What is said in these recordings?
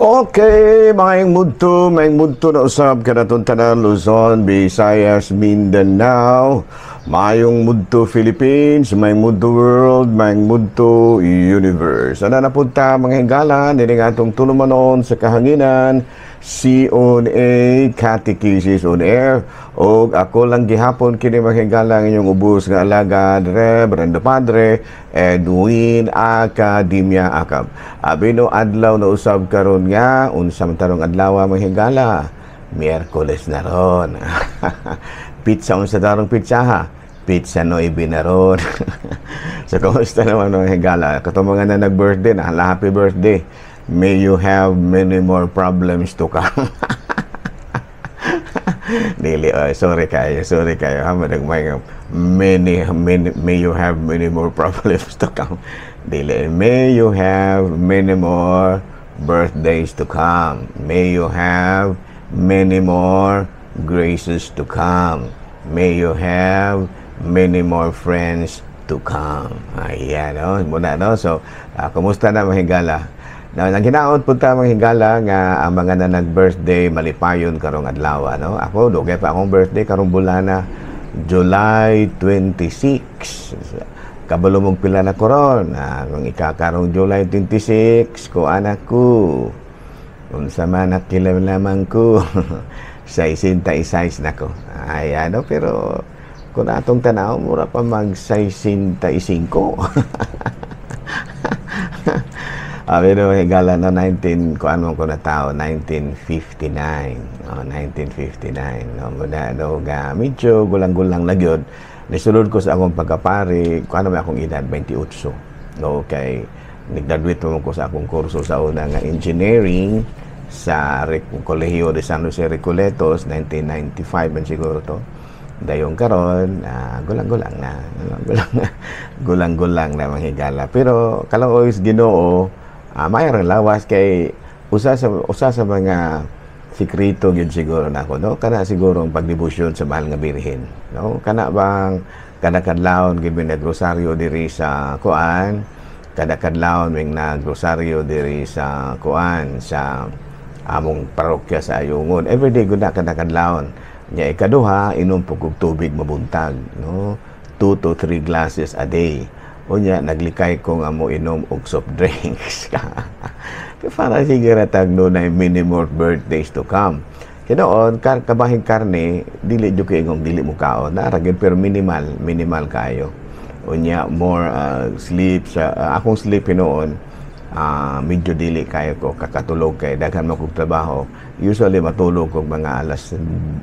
Okay, maayong mudto na usab kanatong tanan, Luzon, Visayas, Mindanao, maayong mudto Philippines, maayong mudto world, maayong mudto universe. Ana na punta, mga higala, dini nga atong tulumanon sa kahanginan, C on A, Catechesis on Air. O ako lang gihapon kini, mga higala, ang inyong ubos nga alagad, Reverendo Padre Edwin Academia Acab. Abino adlaw na usab karon nga unsa man tarong adlaw, mga higala? Miyerkules na ron. Petsa unsa tarong petsa ha? Petsa 9 na ron. So kumusta naman, mga higala? Katong mga na nag-birthday na, happy birthday. May you have many more problems to come. Dili, oh, sorry kayo, sorry kayo. Ha, madagmay nga, many, many, may you have many more problems to come. Dili, may you have many more birthdays to come. May you have many more graces to come. May you have many more friends to come. Ayan, no? Muna, no? So, kumusta na, mga higala? Na nang hinaot punta, mga higala, nga ang mga na nag-birthday malipayon karong adlaw, no? Ako, dugay pa akong birthday karong bulana, July 26. Kabalo mong pila na koron? Kung ikakarong July 26 ko anak ko. Unsa man nakila lamang ko. 66 na ko. Ay ano, pero kung atong tanaw, mura pa mag 65. Pero higala no, 19 kuan mo ko na tao, 1959. Oh, 1959 no, muna no ga medyo gulang-gulang na gyud. Nisulod ko sa akong pagkapari, kuan may akong edad 28. No, kay niggraduate mo ko sa akong kurso sa una nga engineering sa Kolehiyo de San Jose Recoletos, 1995 man siguro to. Dayon karon, gulang-gulang na, gulang-gulang na, gulang-gulang na, mga higala. Pero kaluoy sa Ginoo, mayroong lawas kay usa sa mga sikreto gyud siguro nako, no, kana siguro ang pagdebosyon sa Mahal nga Birhen, no? Kana bang kada kadlawon gyud mi nagrosaryo diri sa kuan, kada kadlawon ming nagrosaryo diri sa kuan, sa among parokya sa Ayungon, everyday gud na, kada kadlawon nya. Ikaduha, inom po kog tubig mabuntag, no, 2 to 3 glasses a day. Unya naglikay ko nga mo inom og soft drinks para sige ra tag no na many more birthdays to come. Kinoon kabahing karne, dili jud ko ingong dili mo kaon na ra gyud, pero minimal, minimal kayo. Unya more sleep sa akong sleep hinuon, medyo dili kayo ko kakatulog kay daghan man kog trabaho. Usually matulog kog mga alas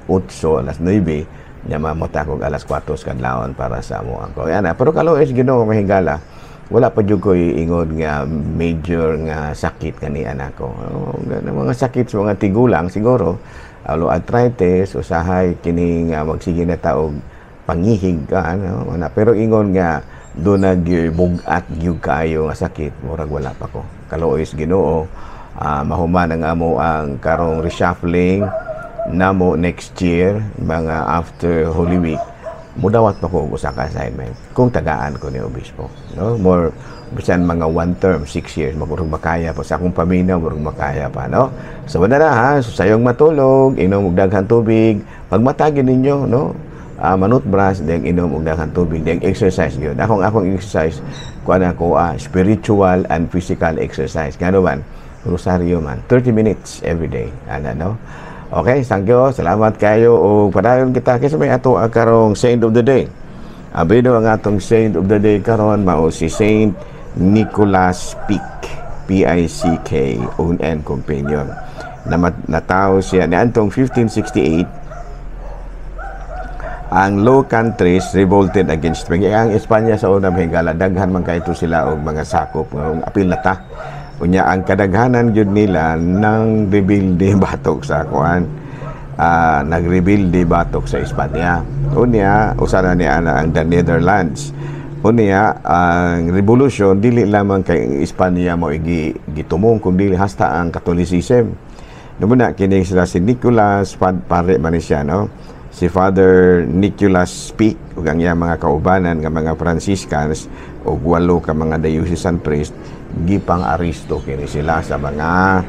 8, alas 9 nya, mamata kog alas 4 sa kadlawon para sa amo ako. Yan na. Pero kaluoy sa Ginoo, mahigala, wala pa jud ko ingon nga major nga sakit kani anak ko. Oh, mga sakit sa mga tigulang siguro, alo arthritis, usahay kini nga magsige na taog pangihig ka ano, ana. Pero ingon nga do nag bugat gyud kaayo nga sakit, murag wala pa ko. Kaluoy sa Ginoo, mahuman ang amo ang karong reshuffling namo next year, mga after Holy Week, mudawat pa ko og usa ka assignment kung tagaan ko ni obispo, no? More bisan mga one term, 6 years, murag makaya pa sa akong paminaw, murag makaya pa, no? So wala na ha. So, sayong matulog, inom og daghang tubig, pagmatagin ninyo, no, manutbrush, then inom og daghang tubig, then exercise gyud. Akong exercise kuan ako, spiritual and physical exercise. Ngano man rosaryo man, 30 minutes every day ana, no? Okay, thank you. Salamat kayo o padayon kita kasi may ato ang karong saint of the day. Abino ang atong saint of the day karon mao si Saint Nicholas Pick. Pick, own and companion. Na natawo siya niadtong 1568. Ang Low Countries revolted against Spain. Ang Espanya sa una, higala, daghan man kayto sila og mga sakop nga apil na ta. Unya ang kadaghanan gyud nila nang rebelde batok sa kuan, nagrebelde batok sa Espanya. Unya usa na ni ana ang the Netherlands. Unya ang revolution dili lamang kay Espanya mo igi gitumong kung dili hasta ang Catholicism. Muna kini sila si Nicolas, pare man ni siya, no? Si Father Nicholas Pick ug ang iyang mga kaubanan nga mga Franciscans ug walo ka mga diocesan priest, gipang-aresto kini sila sa mga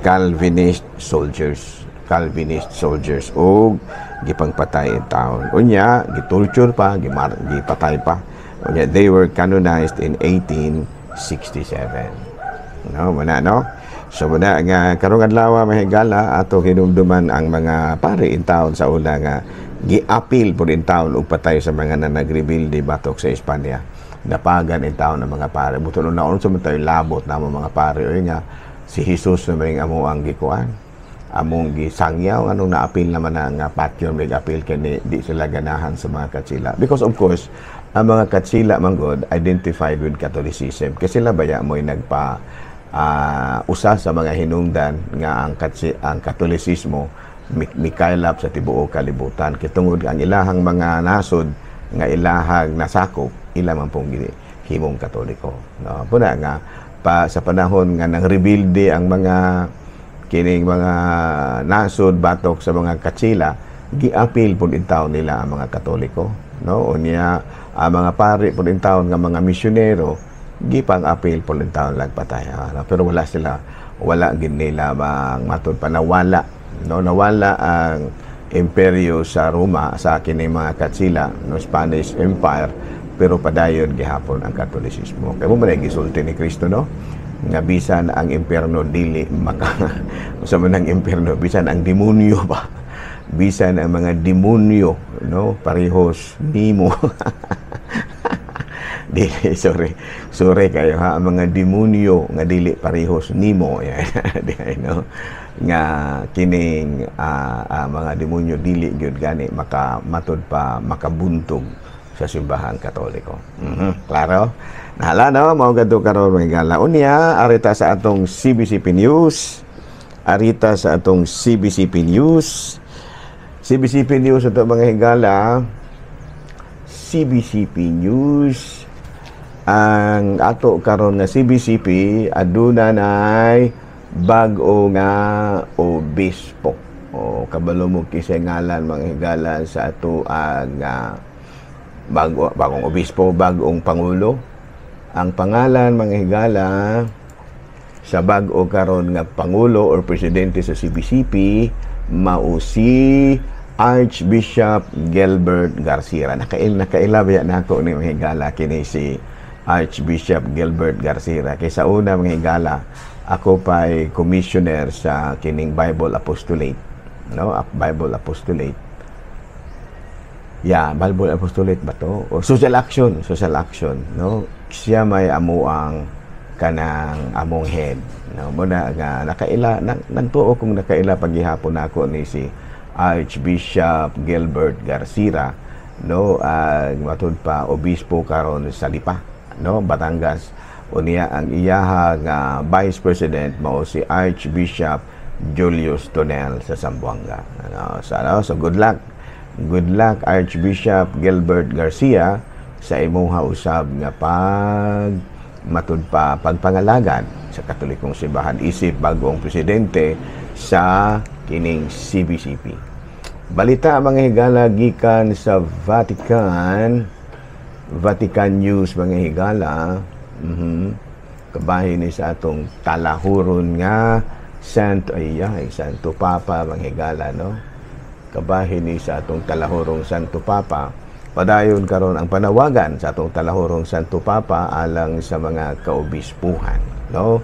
Calvinist soldiers, Calvinist soldiers, og gipangpatay in taon. Unya gitorture pa, gipatay pa. Unya they were canonized in 1867, no? Muna, no? So muna nga karong adlaw, mga higala, ato hinumduman ang mga pari in taon sa una nga giapil pud in taon og patay sa mga nanagrebelde batok sa Espanya. Napagan in taon ang mga pare. Buto na unsa man tayo labot namo mga pare oy, nga si Jesus na may amo ang gikuan, among gisangyaw, anong naapil naman na nga patyon may apil kini di sila ganahan sa mga Katsila, because of course ang mga Katsila manggod identified with Catholicism kasi sila baya mo'y nagpa usa sa mga hinungdan nga ang Katolisismo mikaylap sa tibuok kalibutan kay tungod ang ilahang mga nasod nga ilahang nasakop, ila man pong himong Katoliko, no? Puna nga pa sa panahon nga nang rebelde ang mga kining mga nasod batok sa mga Katsila, giapil pud intawn nila ang mga Katoliko, no? Unya ang mga pari pud intawn nga mga misyonero, gipang-apil pud intawn lang patay, no? Pero wala sila, wala gid nila mang matud pa nawala, no? Nawala ang imperyo sa Roma sa kining mga Katsila, no, Spanish Empire, pero padayon gihapon ang Katolisismo kay mo man gisulti ni Kristo, no, nga bisan ang impyerno dili maka usa man ang impyerno, bisan ang demonyo pa, bisan ang mga demonyo, no, parehos nimo dili, sorry, sorry kayo ha, ang mga demonyo nga dili parehos nimo yan di, no, nga kining mga demonyo dili gyud gani maka matud pa makabuntog sa Simbahang Katoliko. Klaro? Nahala, no, mao gadto karon, mga higala. Unya, arita sa atong CBCP News. Arita sa atong CBCP News. CBCP News ato, mga higala. CBCP News. Ang ato karon nga CBCP, aduna nay bag-o nga obispo. O kabalo mo kisay ngalan, mga higala, sa ato ang bagong obispo, bagong pangulo? Ang pangalan, mga higala, sa bag-o karon nga pangulo or presidente sa CBCP mao si Archbishop Gilbert Garcia. Nakaila ba nako ni, mga higala, kini si Archbishop Gilbert Garcia. Kay sa una, mga higala, ako pa'y commissioner sa kining Bible Apostolate. No? Bible Apostolate. Yeah, Bible Apostolate ba to? Or social action, no? Siya may amo ang kanang among head. No, muna nga nakaila nagtuo kong nakaila paghihapon nako ni si Archbishop Gilbert Garcia, no, matud pa obispo karon sa Lipa, no, Batangas. Unya ang iyaha nga vice president mao si Archbishop Julius Tonel sa Zamboanga. Ano, sa, no, so good luck. Good luck, Archbishop Gilbert Garcia, sa imuha usab nga pag matud pa pagpangalagad sa Katolikong Simbahan isip bagong presidente sa kining CBCP. Balita, mga higala, gikan sa Vatican, Vatican News, mga higala, kabahin ni sa atong talahuron nga Santo ay ay Santo Papa, mga higala, no? Kabahin ni sa atong talahurong Santo Papa. Padayon karon ang panawagan sa atong talahurong Santo Papa alang sa mga kaobispuhan, no?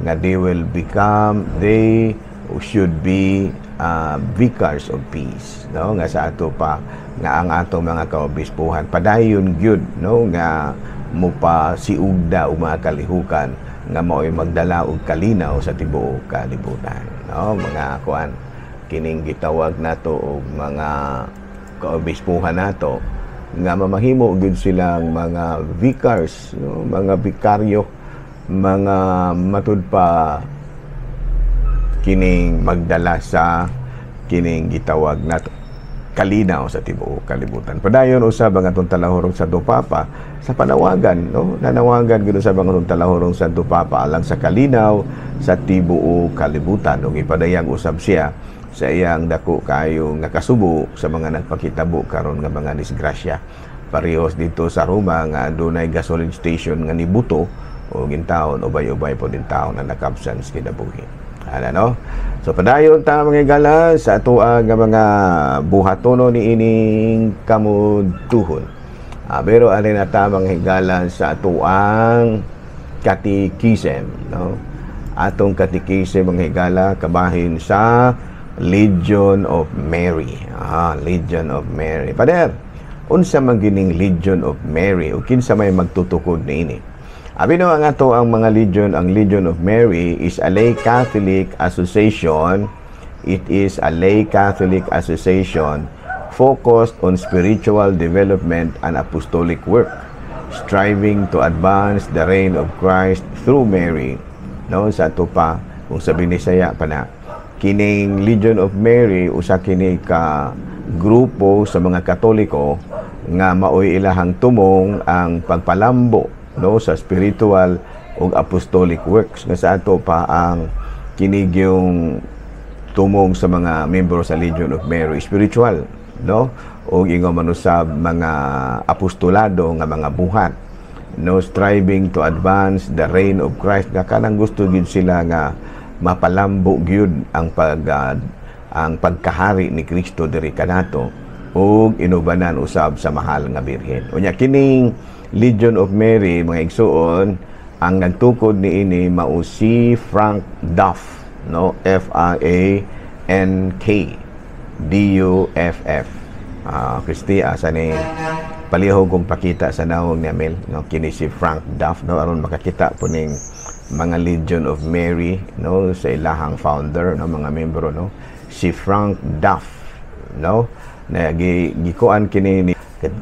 Nga they should be vicars of peace, no? Nga sa ato pa nga ang atong mga kaobispuhan padayon gyud, no, nga mupa siugda o mga kalihukan nga mao'y magdala og kalinaw sa tibuok kalibutan, no? Mga kuan, kining gitawag nato og mga kaobispuhan nato nga mamahimo gyud silang mga vicars, no, mga vikaryo, mga matud pa kining magdala sa kining gitawag nato kalinaw sa tibuok kalibutan. Padayon usab ang atong talahurong Santo Papa sa panawagan, no? Nanawagan gyud usab ang atong talahurong Santo Papa alang sa kalinaw sa tibuok kalibutan ug ipadayag usab siya sa iyang dako kayo nga kasubo sa mga nagpakitabo karon nga mga disgrasya. Parehos dito sa Roma nga adunay gasoline station nga nibuto o gintaon ubay-ubay po din taon na nakabsan sa kinabuhi. Ano, no? So padayon ta, mga higala, sa atoa nga mga buhatono ni ining kamudtuhon. Pero ari na ta, mga higala, sa atoang katikisem, no? Atong katikisem, mga higala, kabahin sa Legion of Mary. Legion of Mary. Pader, unsa man gining Legion of Mary o kinsa may magtutukod niini? Abi no, ang ato ang mga Legion, ang Legion of Mary is a lay Catholic association. It is a lay Catholic association focused on spiritual development and apostolic work, striving to advance the reign of Christ through Mary. No, sa ato pa, kung sa Binisaya pa na, kining Legion of Mary usa kini ka grupo sa mga Katoliko nga maoy ilahang tumong ang pagpalambo, no, sa spiritual ug apostolic works, nga sa ato pa ang kini gyung tumong sa mga membro sa Legion of Mary, spiritual, no, ug ingon man usab mga apostolado nga mga buhat, no, striving to advance the reign of Christ, nga kanang gusto gyud sila nga mapalambo gyud ang pagkahari ni Kristo diri kanato ug inubanan usab sa Mahal nga Birhen. Unya kining Legion of Mary, mga igsuon, ang nagtukod niini mao si Frank Duff, no? F R A N K D U F F. Kristi, asa ni? Palihog kong pakita sa nawong ni Amel, no? Kini si Frank Duff, no, aron makakita po ning mga Legion of Mary, no, sa ilahang founder, no, mga membro, no, si Frank Duff, no, na gikuan kini ni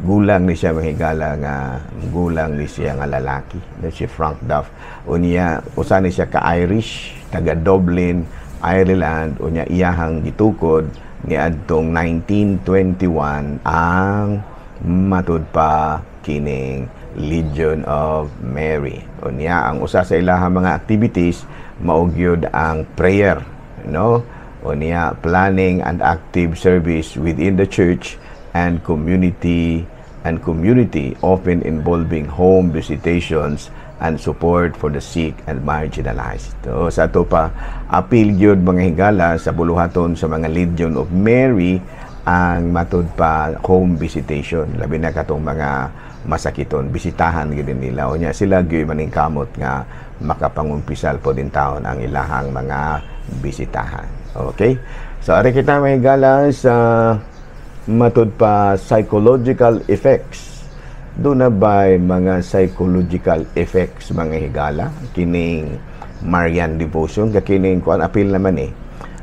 gulang ni siya, mahigala, nga gulang ni siya nga lalaki, no, si Frank Duff. Unya usa ni siya ka Irish, taga Dublin, Ireland. Unya iyahang gitukod niadtong 1921 ang matud pa kining Legion of Mary. Unya ang usa sa ilahang mga activities mao gyud ang prayer, no? Unya planning and active service within the church and community, often involving home visitations and support for the sick and marginalized. So, sa ato pa, apil gyud, mga higala, sa buluhaton sa mga Legion of Mary ang matud pa home visitation, labi na katong mga masakiton, bisitahan gyud nila. Unya sila gyud maningkamot nga makapangumpisal po din taon ang ilahang mga bisitahan. Okay, so ari kita, mga higala, sa matud pa psychological effects. Duna na ba mga psychological effects, mga higala, kining Marian devotion? Ka kining kuan, apil naman eh.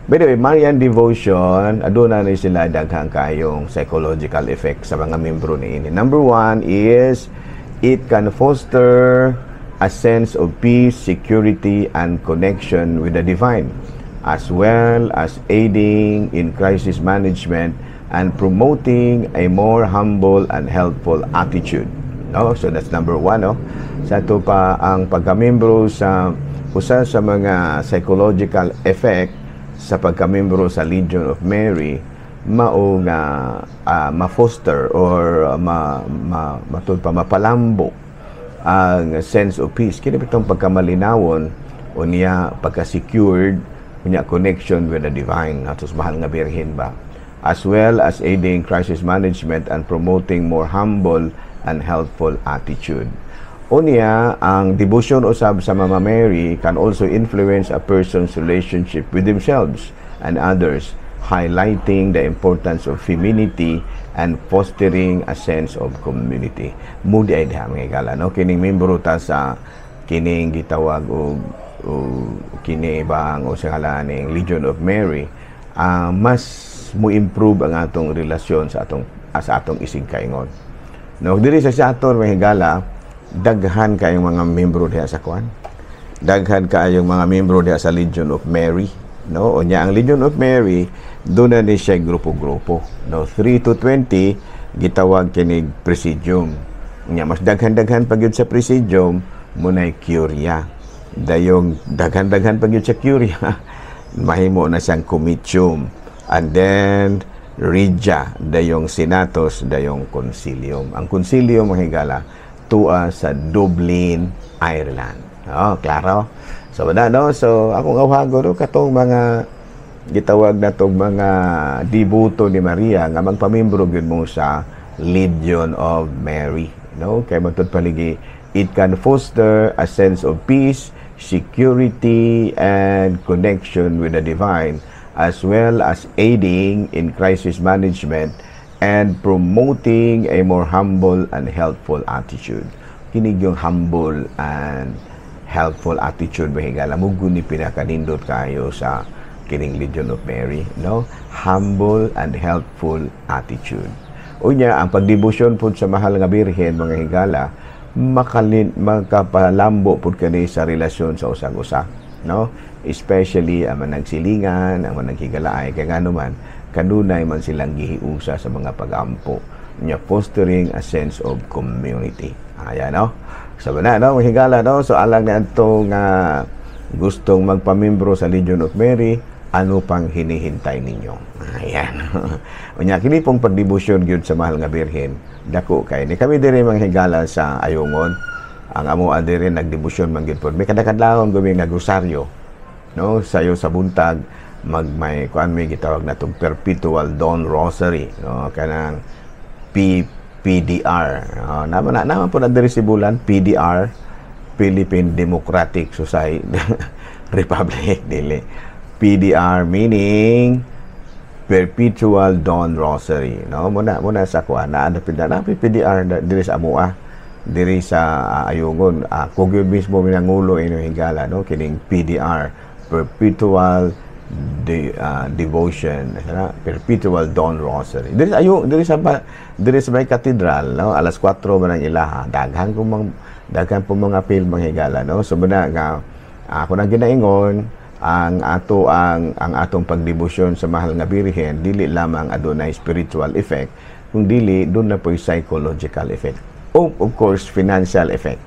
By the way, Marian devotion, aduna ni sila daghang kayong psychological effect sa mga membro niini. Number one is it can foster a sense of peace, security, and connection with the divine, as well as aiding in crisis management and promoting a more humble and helpful attitude. No? So that's number one. No? Sa ato pa, ang pagkamembro sa usa sa mga psychological effect sa pagkamembro sa Legion of Mary mao nga ma-foster or ma, ma matud pa mapalambo ang sense of peace, kini bitong pagkamalinawon, unya pagka-secured, unya connection with the divine, atos Mahal nga Birhen ba, as well as aiding crisis management and promoting more humble and helpful attitude. Unya, ang devotion usab sa Mama Mary can also influence a person's relationship with themselves and others, highlighting the importance of femininity and fostering a sense of community. Mao diay diha, mga higala, no? Kining membro ta sa kining gitawag og kini bang o sa ning Legion of Mary, mas mo improve ang atong relasyon sa atong isig kaingon. No, diri sa aton, mga higala, daghan kayong mga membro diha sa kuan. Daghan kaayong mga membro diha sa Legion of Mary, no? Unya ang Legion of Mary duna ni siya grupo-grupo, no? 3 to 20 gitawag kinig presidium. Unya mas daghan-daghan pa gyud sa presidium, munay curia. Dayong daghan-daghan pa gyud sa curia, mahimo na siyang comitium. And then regia, dayong senatus, dayong concilium. Ang concilium, mga higala, tua sa Dublin, Ireland. Oh, klaro? So wala, no? So akong awhago, no, katong mga gitawag natong mga deboto ni Maria nga magpamembro gyud mo sa Legion of Mary, no? Kay matud paligi, it can foster a sense of peace, security and connection with the divine, as well as aiding in crisis management and promoting a more humble and helpful attitude. Kini yung humble and helpful attitude, mahigala, mo ni pinakanindot kayo sa kining Legion of Mary, no? Humble and helpful attitude. Unya, ang pagdebosyon pud sa Mahal nga Birhen, mga higala, makapalambo pud kani sa relasyon sa usag-usa, no? Especially ang managsilingan, ang managhigalaay, kay ngano man kanunay man silang gihiusa sa mga pagampo nya, fostering a sense of community. Ayan, no? So na, no, mga higala, no? So alang na nga gustong magpamembro sa Legion of Mary, ano pang hinihintay ninyo? Ayan. Unya, kini pong pagdebosyon gyud sa Mahal nga Birhen, dako kay ni kami diri, mga higala, sa Ayungon. Ang amo diri nagdebosyon man gyud pod. May kadakadlawon gumi nagrosaryo. No, sayo sa buntag mag may kuan, may gitawag na tong Perpetual Dawn Rosary, no, kanang PDR. No, naman na naman po na diri Sibulan, PDR, Philippine Democratic Society Republic, dili. PDR meaning Perpetual Dawn Rosary, no? Muna muna sa kuan na ano na PDR diri sa amoa, diri sa Ayungon, kung mismo minangulo ino, higala, no, kining PDR, Perpetual Devotion sana, Perpetual Dawn Rosary diri sa ayo diri sa may katedral, no? Alas 4 man ang ilaha. Daghan kung mang daghan po mga film, mga higala, no? So muna nga ako nang ginaingon ang ato ang atong pagdebosyon sa Mahal nga Birhen, dili lamang adunay spiritual effect, kung dili doon na po'y psychological effect o of course financial effect.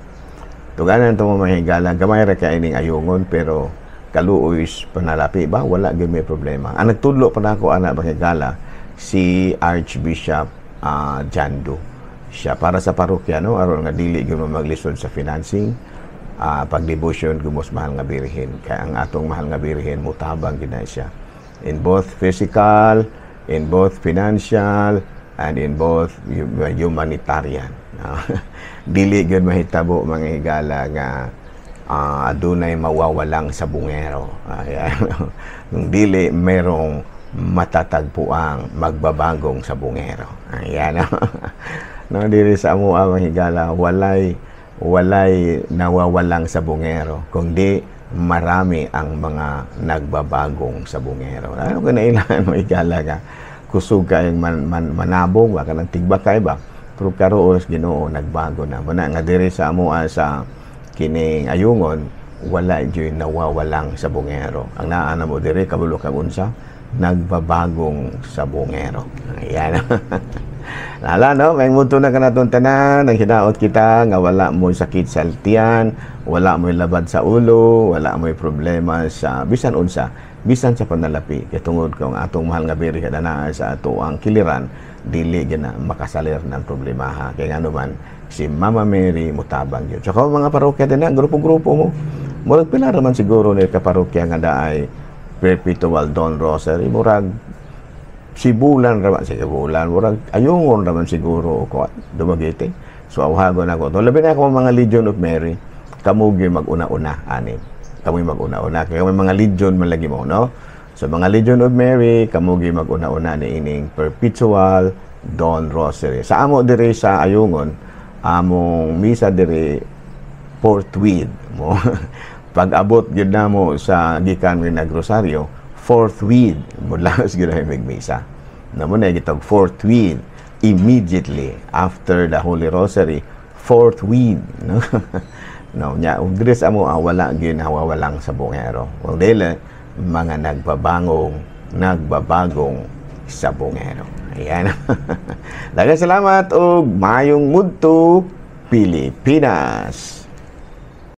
Tuganan to, mga higala, gamay ra kay ining Ayungon, pero kaluoy panalapi ba, wala gyud may problema. Ang nagtudlo pa nako ana, mga higala, si Archbishop Jando siya para sa parokya, no, aron nga dili gyud mo maglisod sa financing, pagdebosyon gumos Mahal nga Birhen, kay ang atong Mahal nga Birhen mutabang gid na siya in both physical, in both financial and in both humanitarian. Dili gyud mahitabo, mga higala, nga adunay mawawalang sabungero. Ayan. Kung dili merong matatagpuang magbabagong sabungero. Ayan. No, diri sa amo, mga higala, walay walay nawawalang sabungero, kundi marami ang mga nagbabagong sabungero. Ano ka na ilan mo, higala, ka kusog kayong manabong ba kanang tigbakay ba, pero karoos Ginoo nagbago na. Muna nga diri sa amo sa kining Ayungon, wala jud nawawalang sabungero. Ang naa na mo diri, kabalo kag unsa, nagbabagong sabungero. Ayan. Lala, no, may muto na kanatong tanan, ang hinaot kita nga wala mo sakit sa tiyan, wala mo labad sa ulo, wala mo problema sa bisan unsa, bisan sa panalapi. Kay tungod kung atong Mahal nga Birhen naa sa ato ang kiliran, dili gina makasalir ng problema ha. Kay ngano man si Mama Mary mutabang yun. Tsaka mga parokya din na, grupo-grupo mo. Murag pila raman siguro ni ka parokya nga daay Perpetual Dawn Rosary? Murag Sibulan raman, sige, Sibulan, murag Ayungon raman siguro ko Dumaguete. So awhagon ako to, labi na ako mga Legion of Mary, kamo gyud mag-una-una ani, kamo mag-una-una kay kamo mga Legion man lagi mo, no? So mga Legion of Mary, kamo gyud mag-una-una ni ining Perpetual Dawn Rosary. Sa amo diri sa Ayungon, among misa diri forthwith mo pag abot gyud namo sa gikan mi nagrosaryo, forthwith mulaos gyud ay misa na mo na gitawag forthwith, immediately after the Holy Rosary, forthwith, no? No, nya ug diri sa amo, wala gyud nawawalang sabungero, kung dili mga nagbabagong sabungero. Ayan. Daghang salamat ug mayong mudto, Pilipinas.